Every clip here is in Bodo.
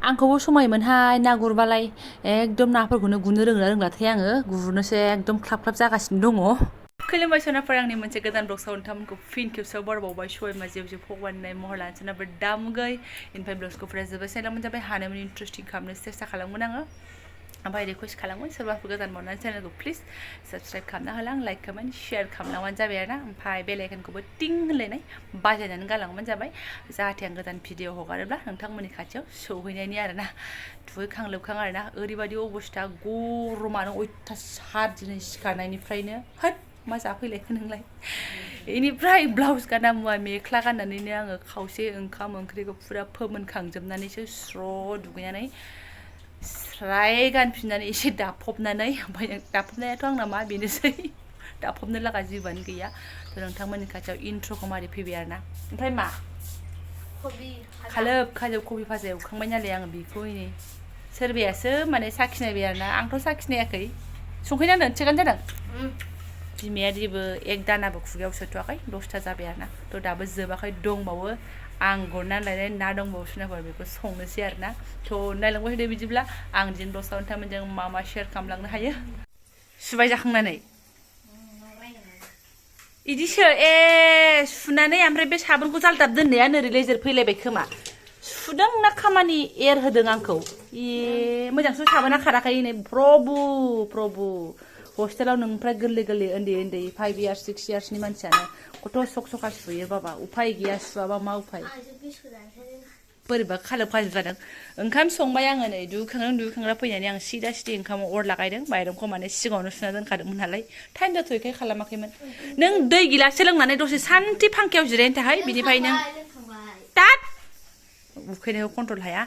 आंखौबो समायमोनहाय ना गुरबालाय एकदम नाफोरखौनो गुरनो रोंलाथाय आङो गुरनोसो एकदम ख्लाब ख्लाब जागासिनो दङ। खुलुमबाय सोनाफोर आंनि मोनसे गोदान ब्लगसाव नोंथांमोनखौ फिन खेबसेयाव बरबावबाय सबायमा जेव जेव फगवाननाय महर लानो सोनाफोर दामुगै इनिफ्राय ब्लग्सखौफोरा जोबोद साइलामोन जाबाय हानायमानि इन्ट्रेस्टिं खालामनो सेस्था खालामगोन आङो ओमफ्राय रिकुवेस्ट खालामगोन सोरबाफोर गोदान मोननानै चेनेलखौ प्लिज साबस्क्राइब खालामना होलां लाइक कमेन्ट शेयार खालामलांबानो जाबाय आरोना ओमफ्राय बेल आइकनखौबो टिं होनलायनाय बाजायनानै गालांबानो जाबाय जाहाथे आं गोदान भिडिअ हगारोब्ला नोंथांमोननि खाथियाव सौहैनायनि आरोना दुगैखां लोबखां आरोना ओरैबायदि अबस्था गरमानो अयथासार दिनै सिखारनायनिफ्रायनो होद मा जाफैलायखो नोंलाय बेनिफ्राय ब्लाउस गाना मुवा मेख्ला गाननानैनो आङो खावसे ओंखाम ओंख्रिखौ फुरा फोमोनखांजोबनानैसो स्र' दुगैनानै स्राय गानफिननानै एसे दाफबनानै ओमफ्राय दाफबनायाथ' आंना मा बेनोसै दाफबनो लागा जेबोआनो गैया थ' नोंथांमोननि खाथियाव इन्ट्र'खौ मारै फैबाय आरोना ओमफ्राय मा खालोब खाजोब कबि भाजा एवखांबाय नालाय आङो बेखौ नै सोरबायासो माने साखिनायबाय आरोना आंथ' साखिनायाखै संख्रिनांदों थिगानो जादों बिमाया जेबो एक दानाबो खुगायाव सोथ'वाखै 10था जाबाय आरोना थ' दाबो जोबाखै दंबावो आं गुरनानै लायनाय ना दंबावो सोनाफोर बेखौ संनोसै आरोना थ' नायलांबाय थादो बिदिब्ला आं दिनै ब्लग्सआव नोंथांमोनजों मा मा शेयार खालामलांनो हायो सुबाय जाखांनानै इदिसो ए सुनानै ओमफ्राय बे साबोनखौ जालदाब दोननाया नोरै लेजेर फैलायबाय खोमा सुदों ना खामानि एरहोदों आंखौ ए मोजांसो साबोना खाराखै नै प्रभु हस्टेलाव नोंनिफ्राय गोरलै गोरलै उन्दै 5 इयार्स 6 इयार्सनि मानसियानो खथ' सक सका सुयो बाबा उफाय गैया सुवाबा मा उफाय बोरैबा खालोब खाजोब जादों ओंखाम संबाय आङो नै दुगैखांग्रा फैनानै आं सिदा सिदि ओंखामाव अर लागायदों माइरंखौ माने सिगाङावनो सुना दोनखादोंमोन नालाय टाइम जाथ'यैखाय खालामाखैमोन नों दै गिलाससे लोंनानै दसे सान्थि फांखायाव जिरायनो थाखाय बिनिफ्राय नों तात उखैनायखौ कन्ट्रल हाया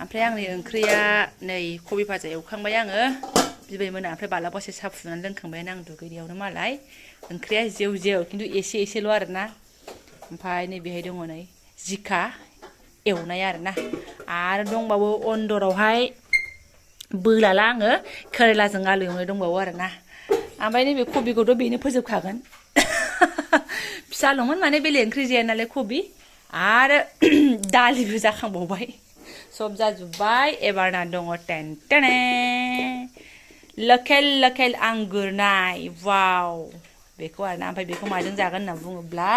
ओमफ्राय आंनि ओंख्रिया नै कबि भाजा एवखांबाय आङो बिबैमोना ओमफ्राय बालाबासे साहा फुदुंनानै दोनखांबाय आं दुगैनायावनो मालाय ओंख्रिया जेव जेव खिन्थु एसेल' आरोना ओमफ्राय नै बेहाय दङ नै जिखा एवनाय आरोना आरो दंबावो अन्दरावहाय बोलाला आङो केरेलाजों आलु एवनाय दंबावो आरोना ओमफ्राय नैबे कबिखौथ' बेनो फोजोबखागोन फिसाल'मोन माने बेलेग ओंख्रि जाया नालाय कबि आरो दालिबो जाखांबावबाय सब जाजोब्बाय एबारना दङ टेनटेने लकेल आं गुरनाय वाव बेखौ आरोना ओमफ्राय बेखौ माजों जागोन होनना बुङोब्ला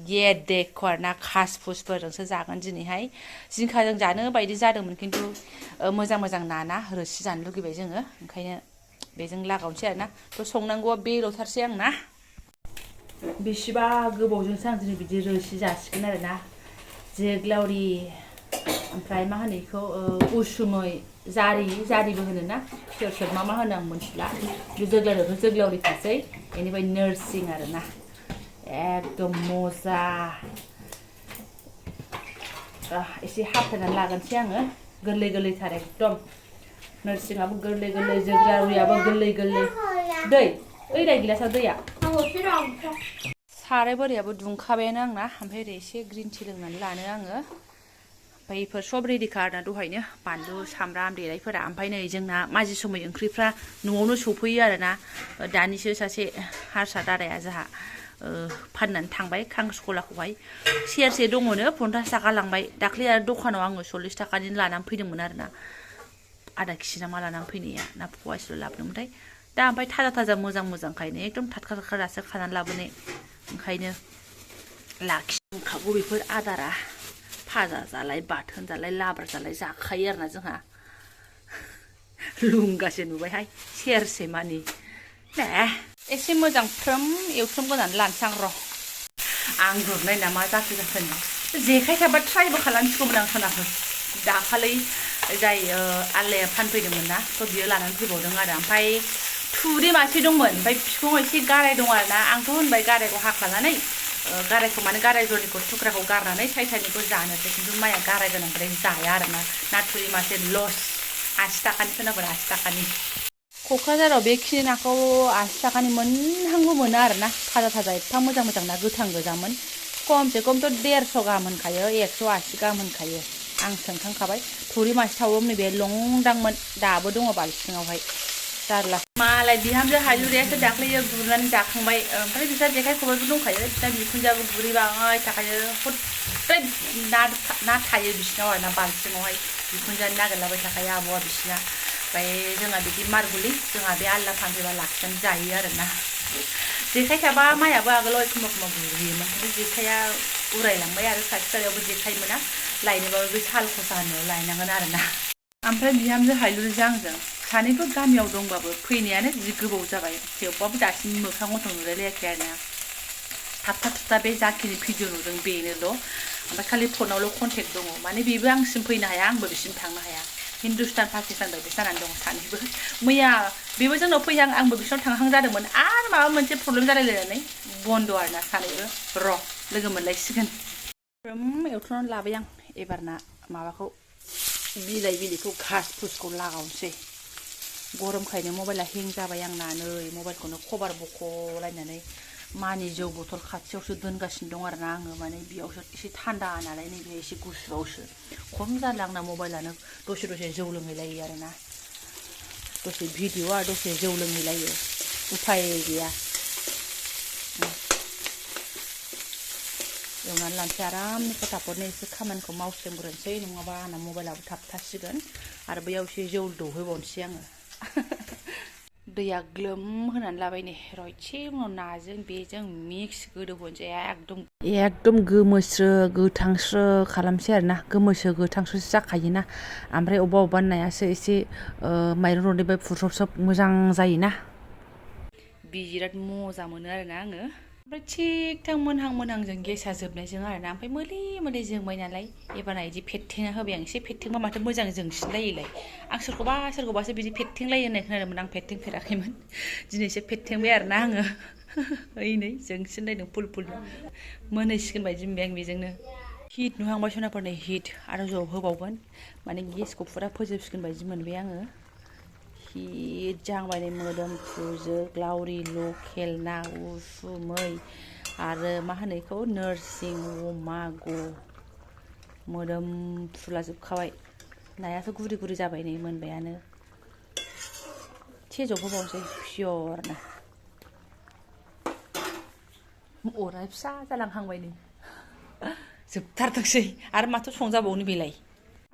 गेदेखौ आरोना खासफुसफोरजोंसो जागोन दिनैहाय जिंखाजों जानो बायदि जादोंमोन खिन्थु मोजां ना रोसि जानो लुगैबाय जोङो ओंखायनो बेजों लागावनोसै आरोना थ' संनांगौआ बेल'थारसै आंना बेसेबा गोबावजोंसो आं दिनै बिदि रोसि जासिगोन आरोना जोग्लावरि ओमफ्राय मा होनो बेखौ उसुमै जारिबो होनो ना सोर मा होनो आं मिथिला बे जोग्लावरि थासै बेनिफ्राय नोरसिं आरोना एकदम मजा एसे हाफ्लेनानै लागोनसै आङो गोरलैथार एकदम नोरसिङाबो गोरलै जोग्लावरियाबो गोरलै दै ओइ गिलासाव दैया साराय बोरायाबो दुंखाबायानो आंना ओमफ्राय ओरै एसे ग्रिन टि लोंनानै लानो आङो ओमफ्राय बेफोर सब रेडिखा आरोना दहायनो बानलु सामब्राम देनायफोरा ओमफ्राय नै जोंना माजि समाय ओंख्रिफ्रा न'आवनो सफैयो आरोना दानिसो सासे हारसा दादाया जोंहा फाननानै थांबाय खांख्रिखलाखौहाय सेरसे दङनो 50 थाखा लांबाय दाख्लै आरो दखानाव आङो 40 थाखानि लानानै फैदोंमोन आरोना आधा केजि ना मा लानानै फैनाया ना फवासेल' लाबोदोंमोनथाय दा ओमफ्राय थाजा मोजांखायनो एकदम थाथखार दासो खानानै लाबोनाय ओंखायनो लाखिखागौ बेफोर आदारा भाजा जालाय बाथोन जालाय लाब्रा जालाय जाखायो आरोना जोंहा लुंगासे नुबायहाय सेरसे मानि दे एसे मोजां फ्रोम एवफ्रोमग्रोनानै लानोसै आं र' आं गुरनाय ना मा जाखो जेखाइ थाबा ट्राइबो खालामसिगौमोन आं सोनाफोर दाखालै जाय आलाया फानफैदोंमोन ना थ' बियो लानानै फैबावदों आरो ओमफ्राय थुरि मासे दंमोन ओमफ्राय बिखुङाव एसे गाराय दं आरोना आंथ' होनबाय गारायखौ हाख्लानानै गारायखौ माने गाराय जरनिखौ थुख्राखौ गारनानै साइसानिखौ जानोसै खिन्थु माया गाराय गोनांद्राय जाया आरोना ना थुरि मासे लस 80 थाखानि सोनाफोर 80 थाखानि क'क्राझाराव बेखिनि नाखौ 80 थाखानि मोनहांबो मोनो आरोना थाजा एफा मोजां ना गोथां गोजामोन खमसे खमथ' 150 गाहाम होनखायो 180 गाहाम होनखायो आं सोंखांखाबाय थुरि मासे थावो नैबे लंदांमोन दाबो दङ बाल्थिङावहाय जारला मालाय बिहामजो हायुरियासो दाख्लैयो गुरनानै जाखांबाय ओमफ्राय बिस्रा जेखाइ खबाइबो दंखायो बिस्रा बिखुनजोआबो गुरहैबाय थाखायो हदाय ना थायो बिसिनाव आरो ना बाल्थिङावहाय बिखुनजोआनो नागिरलाबाय थाखायो आब'आ बिसिना ओमफ्राय जोंहा बिदि मारगुलि जोंहा बे आलदा फानफैबा लाखिनानै जायो आरो ना जेखाइ थाबा माइयाबो आगोलाव एखमबा एखमबा गुरहैयोमोन बे जेखाइया उरायलांबाय आरो खाथि खालायावबो जेखाइ मोना लायनोबाबो बे सालखौसा होननायाव लायनांगोन आरो ना ओमफ्राय बिहामजो हायलुरिजों आंजों सानैबो गामियाव दंबाबो फैनायानो जि गोबाव जाबाय थेवबाबो दासिम मोखां गन्थं नुलायलायाखै आरो ना थाबथा थुबथा बे जाखिनि भिडिअ नुदों बेनोल' ओमफ्राय खालि फनावल' कन्टेक्ट दङ माने बेबो आंसिम फैनो हाया आंबो बिसिम थांनो हाया हिन्दुस्तान पाकिस्तान बायदि जानानै दं सानैबो मैया बेबो जोंनाव फैहां आंबो बिसिनाव थांहां जादोंमोन आरो माबा मोनसे प्रब्लेम जालायलायनानै बन्द' आरो ना सानैबो र' लोगो मोनलायसिगोन एवथ्र'नानै लाबाय आं एबारना माबाखौ बिलाइ बिलिखौ घास फुसखौ लागावनोसै गरमखायनो मबाइला हें जाबाय आंना नै मबाइलखौनो कभार बख'लायनानै मानि जौ बथल खाथियावसो दोनगासिनो दं आरो ना आङो माने बेयावसो एसे थान्दा नालाय नैबे एसे गुसुआवसो खम जाला आंना मबाइलानो दसे दसे जौ लोंहैलायो आरो ना दसे भिडिअ आरो दसे जौ लोंहैलायो उफाय गैया एवनानै लानोसै आरामनो फटाफटनो एसे खामानिखौ मावस्लेमग्रोनोसै नङाबा आंना मबाइलाबो थाबथासिगोन आरो बैयाव एसे जौ दौहैबावनोसै आङो दैया ग्लोम होनानै लाबाय नै र' एसे उनाव नाजों बेजों मिक्स गोदौहोनोसै एकदम गोमोस्रो गोथांस्रो खालामसै आरो ना गोमोस्रो गोथांस्रोसो जाखायोना ओमफ्राय अबेबा अबेबा नायासो एसे माइरं रन्दैबाय फुरसब मोजां जायोना बिराद मोजां मोनो आरोना आङो ओमफ्राय थिग-थाक मोनहां गेसा जोबनायजों आरो ना ओमफ्राय मोले जोंबाय नालाय एबारना बिदि फेट्टेना होबाय आं एसे फेट्टेंबा माथो मोजां जोंसिनलायोलाय आं सोरखौबासो बिदि फेट्टेंलायो होननाय खोनादोंमोन आं फेट्टेंफेराखैमोन दिनैसो फेट्टेंबाय आरो ना आङो ओइ नै जोंसिनलायदों फुल मोनहैसिगोन बायदि मोनबाय आं बेजोंनो हिट नुहांबाय सनाफोरनि हिट आरो ज' होबावगोन माने गेसखौ फुरा फोजोबसिगोन बायदि मोनबाय आङो हिट जाहांबाय नै मोदोमफ्रुजों लावरि लकेल ना उसुमै आरो मा होनो बेखौ नोरसिं अमागु मोदोमफ्रुलाजोबखाबाय नायाथ' गुरि जाबाय नै मोनबायानो एसे जबहोबावनोसै पियरनो अरा फिसा जालांहांबाय नै जोबथारथोंसै आरो माथो संजाबावनो बेलाय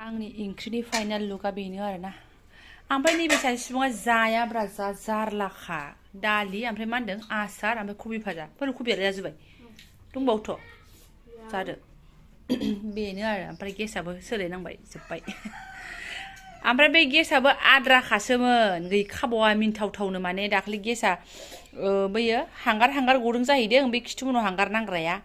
आंनि ओंख्रिनि फाइनाल लुकआ बेनो आरोना ओमफ्राय नैबे सासे सुबुङा जायाब्रा जारलाखा दालि ओमफ्राय मा होनदों आसार ओमफ्राय कबि भाजा कबियालाय जाजोब्बाय दंबावोथ' जादो बेनो आरो ओमफ्राय गेसाबो सोलायनांबाय जोब्बाय ओमफ्राय बे गेसाबो आद्राखासोमोन गैखाबावा मिन्थावथावनो माने दाखालि गेसा बैयो हांगार गदों जाहैदों बे खिथु उनाव हांगार नांग्राया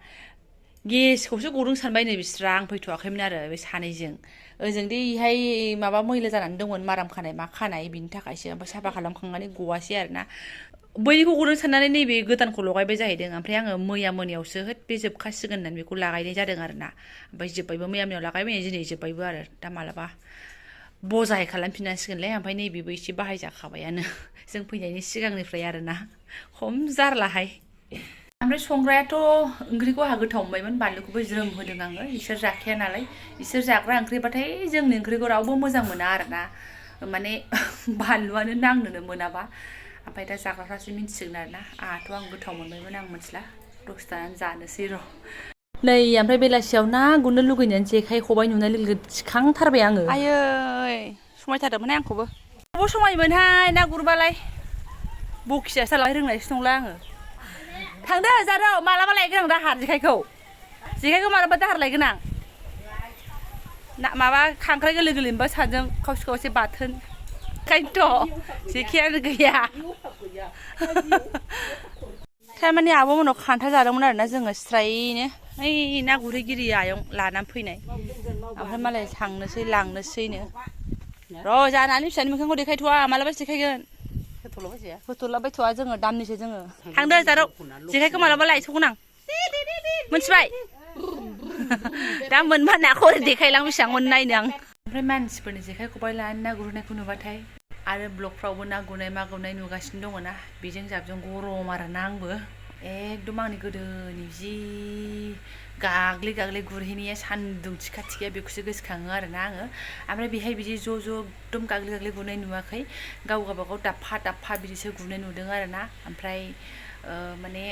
गेसखौसो गदों सानबाय नै बिस्रा आं फैथ'वाखैमोन आरो बे सानैजों ओजोंदि इहाय माबा मैला जानानै दंमोन माराम खानाय मा खानाय बिनि थाखायसो ओमफ्राय साफा खालामखांनानै गवासै आरो ना बैनिखौ गदों साननानै नैबे गोदानखौ लगायबाय जाहैदों ओमफ्राय आङो मैया मोनायावसो होद बे जोबखासिगोन होननानै बेखौ लागायनाय जादों आरो ना ओमफ्राय जोब्बायबो मैया मोनायाव लागायबाय दिनै जोब्बायबो आरो दा मालाबा बजाय खालामफिननांसिगोनलै ओमफ्राय नैबेबो एसे बाहायजाखाबायानो जों फैनायनि सिगांनिफ्राय आरो ना खम जारलाहाय ओमफ्राय संग्रायाथ' ओंख्रिखौ आंहा गोथाव मोनबायमोन बानलुखौबो ज्रोम होदों आङो इसोर जाखाया नालाय इसोर जाग्रा ओंख्रिबाथाय जोंनि ओंख्रिखौ रावबो मोजां मोना आरो ना माने बानलुआनो नांनोनो मोनाबा ओमफ्राय दा जाग्राफ्रासो मिन्थिसिगोन आरो ना आंहाथ' आं गोथाव मोनबायमोन आं मिथिला दसे थानानै जानोसै र' नै ओमफ्राय बेलासियाव ना गुरनो लुगैनानै जेखाइ खबाइ नुनाय लोगो लोगो थिखांथारबाय आङो आयै समायथारदोंमोनहाय आंखौबो बबाव समायमोनहाय ना गुरबालाय बखियासो जालाय रोंनायसो नंला आङो थांदो जारौ मालाबा लायगोन आं दाहार जेखाइखौ मालाबा दाहार लायगोन आं ना माबा खांख्राइ गोरलै मोनबा सानजों खावसे बाथोन ओंखायनोथ' जेखायानो गैया थारमाने आब'मोनाव खान्थाल जादोंमोन आरोना जोङो स्रायनो ओइ ना गुरहैगिरि आयं लानानै फैनाय ओमफ्राय मालाय लांनोसैनो र' जानानै फिसानि मोखांखौ देखायथ'वा मालाबासो देखायगोन होथ'लाबायथ'वा जोङो दामनिसो जोङो थांदो जारौ जेखाइखौ मालाबा लायथ'गोन आं मिथिबाय दा मोनबा नाखौ देखायलां बेसेबां मोन नायनो आं ओमफ्राय मानसिफोरनि जेखाइ खबाइ लानानै ना गुरनायखौ नुबाथाय आरो ब्लगफ्रावबो ना गुरनाय मा गुरनाय नुगासिनो दङ ना बेजों जाबजों गरम आरो ना आंबो एकदम आंनि गोदोनि जि गाग्लि गाग्लि गुरहैनाया सान्दुं थिखा थिखाया बेखौसो गोसोखाङो आरोना आङो ओमफ्राय बेहाय बिदि ज' ज' एकदम गाग्लि गाग्लि गुरनाय नुवाखै गाव गावबागाव दाबफा दाबफा बिदिसो गुरनाय नुदों आरोना ओमफ्राय माने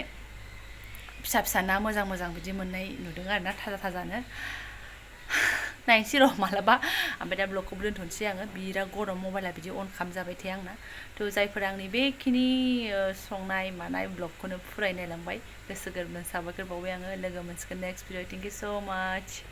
फिसा फिसा ना मोजां मोजां बिदि मोननाय नुदों आरोना थाजा थाजानो नायनोसै र' मालाबा ओमफ्राय दा ब्लगखौबो दोनथ'नोसै आङो बिराद गरम मबाइला बिदि अन खालामजाबाय थायो आंना थ' जायफोरा आंनि बेखिनि संनाय मानाय ब्लगखौनो फुराय नायलांबाय गोसो गोरबोजों साबायखर बावबाय आङो लोगो मोनसिगोन नेक्स्ट भिडिअ थेंक इउ स' माच